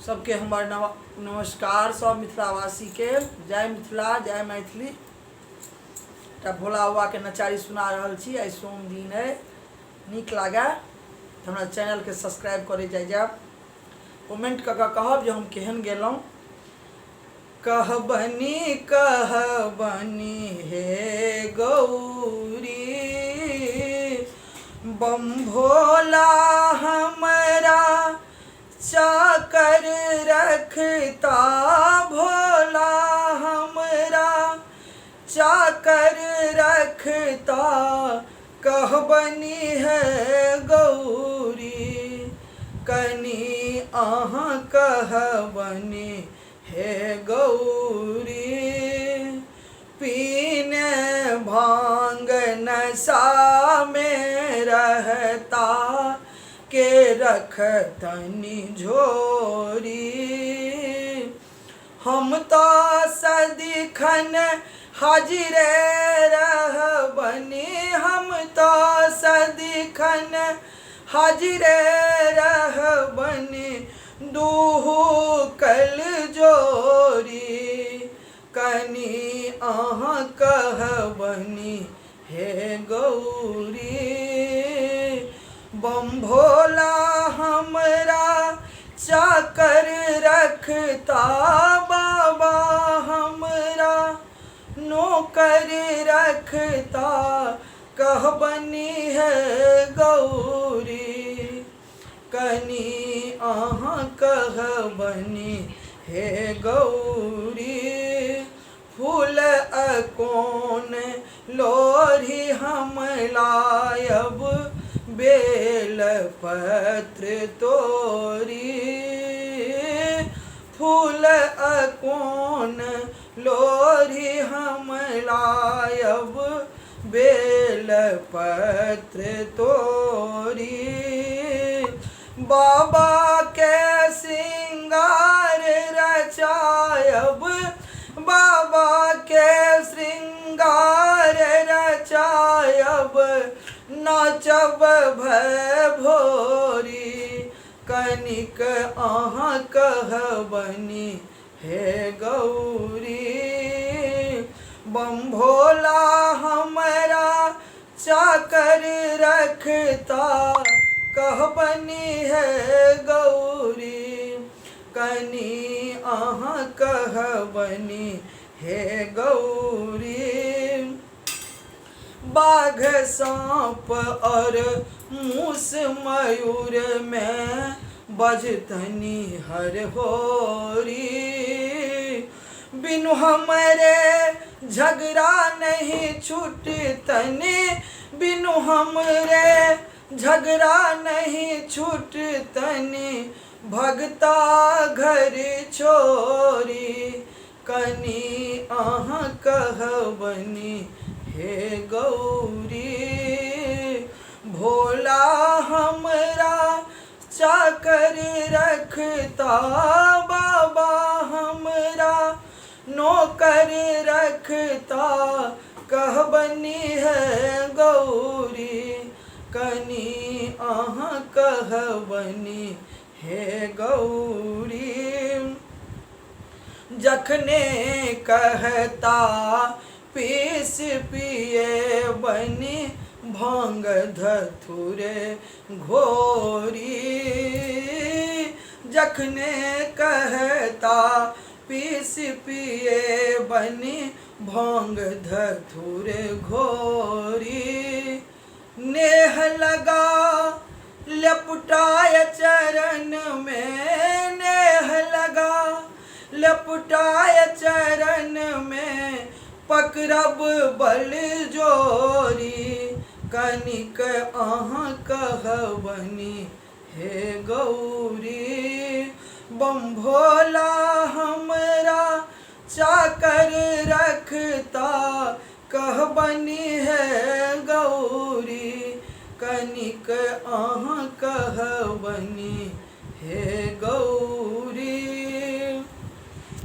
सबके हमर नमस्कार, सब मिथिलावासीके जय मिथिला जय मैथिली। एकटा भोला बाबाके नचारी सुना रहल छी। आइ सोम दिन अइ, नीक लागए तऽ हमरा चैनलके सब्सक्राइब करै जाइ जायब, कमेंट कऽ कऽ कहब जे हम केहन गेलहुँ। कहबनि कहबनि हे गौरी, बम भोला हमरा चाकर रखता, भोला हमरा चाकर रखता, कहबनि हे गौरी, कनि अहाँ कहबनि हे गौरी। पीने भांग नशा में रहता, के रखतनि झोरी। हम तो सदिखन हाजिरे रहबनि, हम तो सदिखन हाजिरे रहबनि, दुहू कल जोरी, कनि अहाँ कहबनि हे गौरी। बम भोला हमरा चाकर रखता, बाबा हमरा नौकर रखता, कहबनि हे गौरी, कनि अहाँ कहबनि हे गौरी। फूल अकोन लोढ़ी हम लायब, बेल पत्र तोरी। फूल अकोन लोढ़ी हम लायब, बेल पत्र तोरी। बाबा के श्रृंगार रचायब, बाबा के श्रृंगार रचायब, नाचब भय भोरी, कनिक अहाँ कहबनि हे गौरी। बम भोला हमरा चाकर रखता, कहबनि हे गौरी, कनि अहाँ कहबनि हे गौरी। बाघ साँप और मूस मयूर में बजतनी हर होरी। बिनु हमरे झगड़ा नहीं छूटतनी, बिनु हमरे झगड़ा नहीं छूटतनी, भगता घर छोरी, कनि अहाँ कहबनि हे गौरी। भोला हमरा चाकर रखता, बाबा हमरा नौकर रखता, कहबनि हे गौरी, कनि अहाँ कहबनि हे गौरी। जखने कहता पीस पिए बनी, भांग धतुरे घोरी। जखने कहता पीस पिए बनी, भांग धतुरे घोरी। नेह लगा लपटाय चरण में, नेह लगा लपटाय चरण में, पकड़ब बल जोरी, कनिक अहाँ कहबनि हे गौरी। बम भोला हमरा चाकर रखता, कहबनि हे गौरी, कनिक अहाँ कहबनि हे